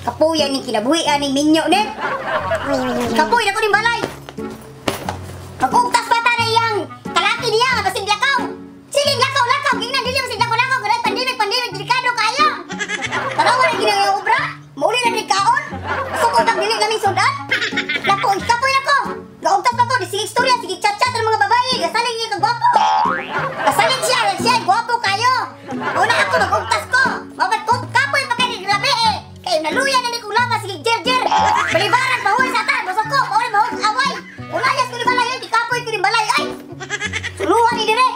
Kapuya ning kinabuhian ning minyo ni. Kapuy na ko ning balay. Magugtas pa ta na iyang kalaki niya nga basig lakaw. Sige lakaw lakaw gingnan dili basig lakaw lakaw garay pandemic pandemic delikado kaayo. Tanawa na gina yung obra. Mauli na ni kaon. Sukot ang dili naming sundan. Naku, kapoy na ko. Gaugtas pa ko, di sige istorya, sige chat-chat ng mga babae. Gasalig niya kag gwapo. Gasalig siya, siya gwapo kayo. Una ako magugtas ko. Mabat ko, kapoy pa kay grabe eh. Kay naluya na ni kong lawas, sige jer-jer. Balibaran, bahoy sa atan, basta ko, bahoy, bahoy, away. Ulayas ko ni balay, ay, di kapoy ko ni balay, ay. Suluhan ni dire.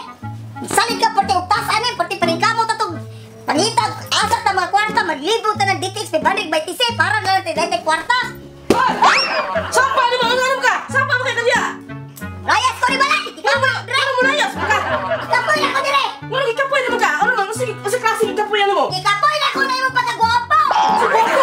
Salig ka, porte ugtas anin, porte paningkamot atong pangitag, asa ta mga kwarta, maglibot ta ng DTX, 500 by TC, para na lang tayo kwarta. Sapa ni mo, ano ka? Sapa mo kay kanya? Layas ko ni balay! Ikaw mo! Ano mo layas mo ka? Ikapoy na ko dire! Wala gikapoy na mo ka? Ano man? Sige, sa klase gikapoy ano mo? Ikapoy na ko na imong pagkagwapo! Sa gwapo!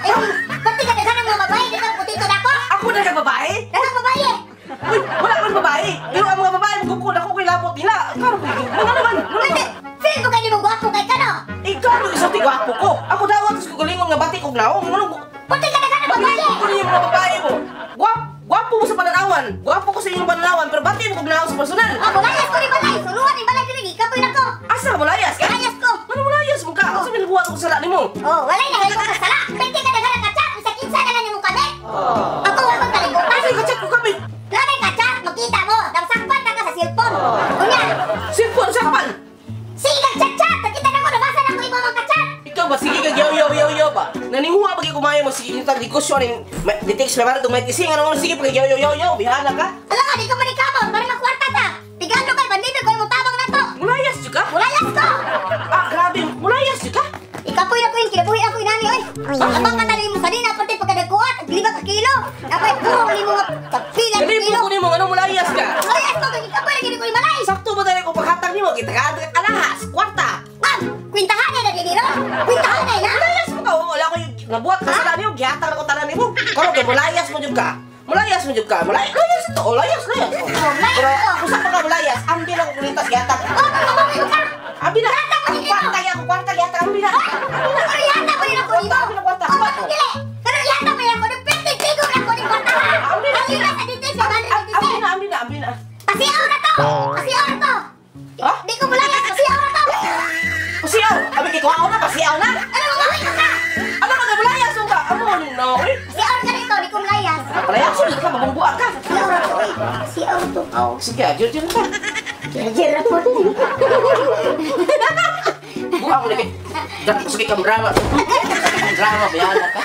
Eh, pati ka daghan ng mga babae, di ka putito na ako? Ako na kang babae? Daghang babae! Uy, wala akong babae! Pero ang mga babae, magkukod ako kay labot nila. Karo, mga naman! Pati, feel ko kayo mong gwapo kay ka no? Ikaw mo isang tigwapo ko. Ako dawat sa kagalingon nga batik og naong. Ano? Pati ka daghan ng babae! Ko niyo mga babae mo. Gwapo mo sa pananawan. Gwapo ko sa inyong pananawan, pero bati mo kog naong sa personal. Ako layas ko ni balay! Suluhan ni balay diri, ikapoy na ko! Asa ka molayas ka? Layas ko! Ano molayas mo ka? Asa may nabuhat ko sala nimo? Oh, walay na ko kasala! Pati ka daghan ng kachat, isa kinsa na lang imong kami! Ako wala kong kalibutan! Asa ka chat ko kami? Grabe kachat, makita mo! Damsakpan na ka sa cellphone! Unya, Cellphone sakpan. sige kang chat-chat! Nakita na ko, nabasa na ko imong mga kachat! Ikaw ba sige ka yaw yaw yaw yaw ba? Naninguha ba kay kumayo mo sige yung negosyo ning detects may barat may tising ano sige pag yaw yaw yaw yaw bihana ka. Ala ka, di ka manikamot para makwarta ta! Tigano kay bandido ko imong tabang na to! Mulayas jud ka? Mulayas ko! Ah, grabe, mulayas jud ka? Ikapoy na ko yung kinabuhi ako inani oy! Abang ka tali mo sanina pati pagkadagkuat, 5 ka kilo! Napay puro limo nga pila ka Dali kilo! po kunin mo ano mulayas ka? Mulayas ko kay ikapoy na gini ko malay! Sakto ba dali ko paghatag nimo kita ka alahas kwarta. Ma'am, kwintahan na dili ron! Kwintahan na na! Mulayas mo ka, wala ko yung nabuhat ka sa nimo, gihatag na ko tanan nimo. Karon kay mulayas mo jud ka. Mulayas mo jud ka. Mulayas, layas to, oh, layas, layas. Mulayas Pero ko. usa pa ka mulayas, ambi lang ko kulitas gihatag. Oh, magmamay ka! Ambi na. Gihatag mo Ang dili kwarta gyud ako, kwarta gihatag ambi na. Pero ihatag mo din ako dito! Kwarta, kwarta, Oh, kwarta. dili! Pero ihatag mo din ako, pwede tigo na ako ni kwarta ha! Ambi na. Halina sa details, sa bandit Ambi na, ambi na, ambi na. Pasiaw na to! Pasiaw na to! Ha? Di ko mulayas, pasiaw na to! Pasiyaw! Abi kay kuha na, pasiyaw na. Ano mamawi ka ka? Ano ka mulayas mo ka? Amo no, eh. Pasiaw na dito, di ko mulayas. Mulayas mo ka, mabungbuan ka. Pasiaw na to, eh. Pasiaw to. Oh, sige, jud ka. Jir na po. Buha mo lagi. Dapat sige kang drama. Drama bihana ka.